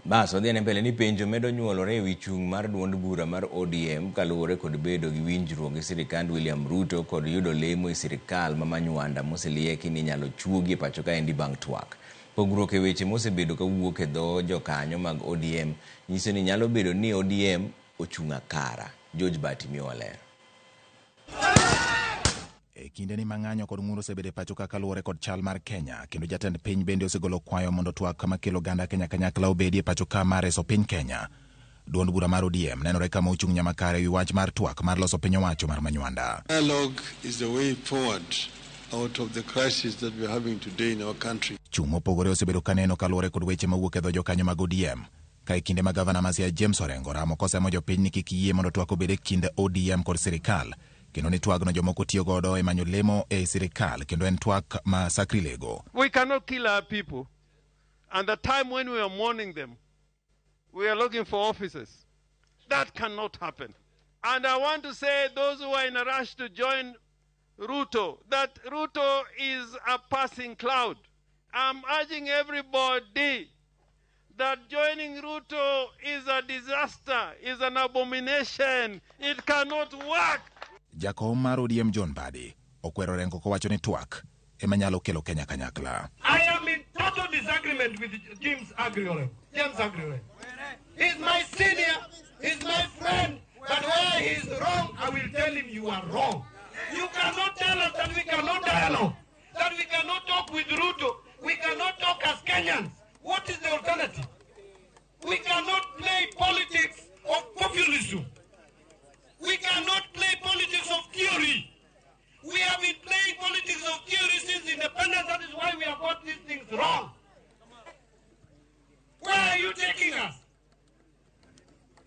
Bas wadhi ane mbele ni penjo medo nyuolore ewi chung' mar duond bura mar ODM kaluwore kod bedo gi winjruok gi sirikand William Ruto kod yudo lemo e sirikal ma Manywanda moselieki ni inyalo chuogi e pacho kaendi bang' twak. Pogruok e weche mosebedo kawuok e dho jokanyo mag ODM nyiso ni nyalo bedo ni ODM ochung' akara. George Bati miyowa ler. E kindeni ma ng'anyo kod ng'ur osebedo e pacho ka kaluwore kod chal mar Kenya, kendo jatend piny bende osegolo kwayo mondo twak makelo oganda Kenya kanyakla obedi e pacho ka mar reso piny Kenya. Duond bura mar ODM nenore kama ochung' nyamakare ewi wach mar twak mar loso piny owacho mar Manywanda. Dialogue is the way forward out of the crisis that we are having today in our country. Chung' mopogore osebedo kaneno kaluwore kod weche mawuok e dho jokanyo mag ODM. Ka e kinde ma gavana ma Siaya James Orengo ramo kosemo jopiny ni kik yie mondo twak obed e kind ODM kod sirikal, kendo ni twagno jomoko tiyo godo e manyo lemo e sirikal kendo en twak ma sakrilego. We cannot kill our people. And the time when we are mourning them, we are looking for offices. That cannot happen. And I want to say those who are in a rush to join Ruto, that Ruto is a passing cloud. I'm urging everybody that joining Ruto is a disaster, is an abomination. It cannot work. Jakom mar ODM John Mbadi okwero Orengo kowacho ni twak ema nyalo kelo Kenya kanyakla. I am in total disagreement with James Aggrey Orengo. James Aggrey Orengo. He's my senior, he's my friend, but where he's wrong, I will tell him you are wrong. You cannot tell us that we cannot dialogue, that we cannot talk with Ruto, we cannot talk as Kenyans. What is the alternative? We cannot play politics of populism. We cannot play politics of theory. We have been playing politics of theory since independence. That is why we have got these things wrong. Where are you taking us?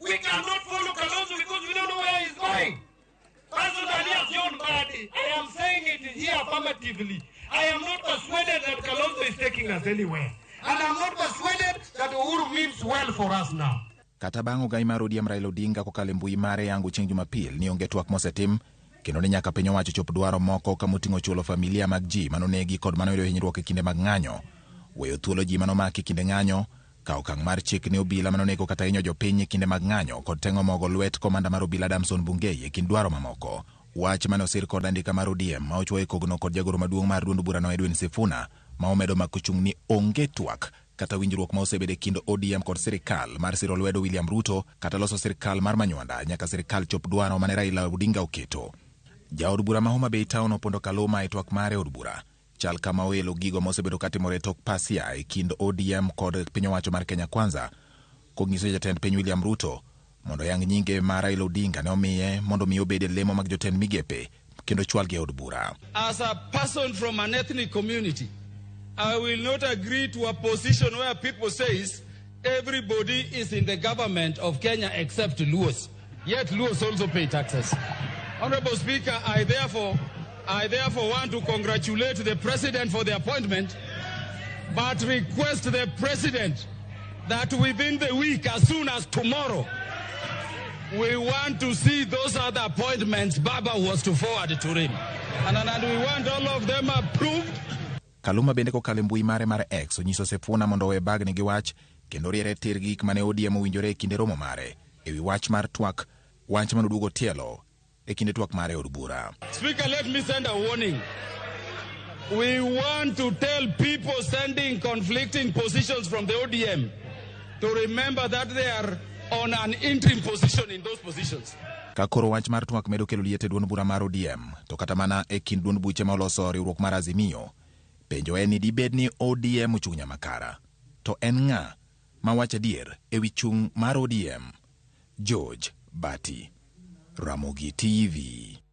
We cannot follow Kalonzo because we don't know where he's going. Personally, as John Mbadi, I am saying it here affirmatively. I am not persuaded that Kalonzo is taking us anywhere. And I'm not persuaded that Uhuru means well for us now. Kata bang' ogai mar ODM Raila Odinga kokalo e mbui mare yango chieng' Jumapil ni onge twak mosetim kendo ni nyaka piny owacho chop dwaro moko kamoting'o chulo familia mag ji manonegi kod manoyudo hinyruok e kinde mag ng'anyo, weyo thuolo ji manomaki e kinde ng'anyo, kawo okang' mar chik ne obila manonego kata hinyo jopiny e kinde mag ng'anyo kod teng'o mogo lwet komanda mar obila Damson Bungei e kind dwaro mamoko. Wach mane osir kod andika mar ODM ma ochwoyo e kogno kod jagoro maduong' mar duond burano Edwin Sifuna ma omedo mako chung' ni onge twak kata winjruok ma osebedo e kind ODM kod sirikal mar siro lwedo William Ruto kata loso sirikal mar Manywanda nyaka sirikal chop dwaro mane Raila Odinga oketo. Jaod bura ma Homa Bay Town Opondo Kaluma e twak mare e od bura chal kama oelo gigo ma osebedo katimore e tok pasia e kind ODM kod piny owacho mar Kenya Kwanza konyiso jatend piny William Ruto mondo oyang nyinge ma Raila Odinga ne omiye mondo mi obed e lemo mag jotend migepe kendo chwalgi e od bura. As a person from an ethnic community, I will not agree to a position where people says everybody is in the government of Kenya except Luos. Yet Luos also pay taxes. Honorable Speaker, I therefore want to congratulate the President for the appointment, but request the President that within the week, as soon as tomorrow, we want to see those other appointments Baba was to forward to him. And we want all of them approved. Kaluma bende kokalo e mbui mare mar X onyiso Sifuna mondo owe bagni gi wach kendo riere tir gi gik mane ODM owinjore e kinde romo mare ewi wach mar twak wach manoduogo tielo e kinde twak mare e od bura. Speaker, let me send a warning. We want to tell people sending conflicting positions from the ODM to remember that they are on an interim position in those positions. Ka koro wach mar twak medo kelo liet e duond bura mar ODM to kata mana e kind duond buche ma oloso riwruok mar Azimio, penjo en ni dibed ni ODM ochung' nyamakara. To en ng'a ma wacho adier ewi chung' mar ODM? George Bati, Ramogi TV.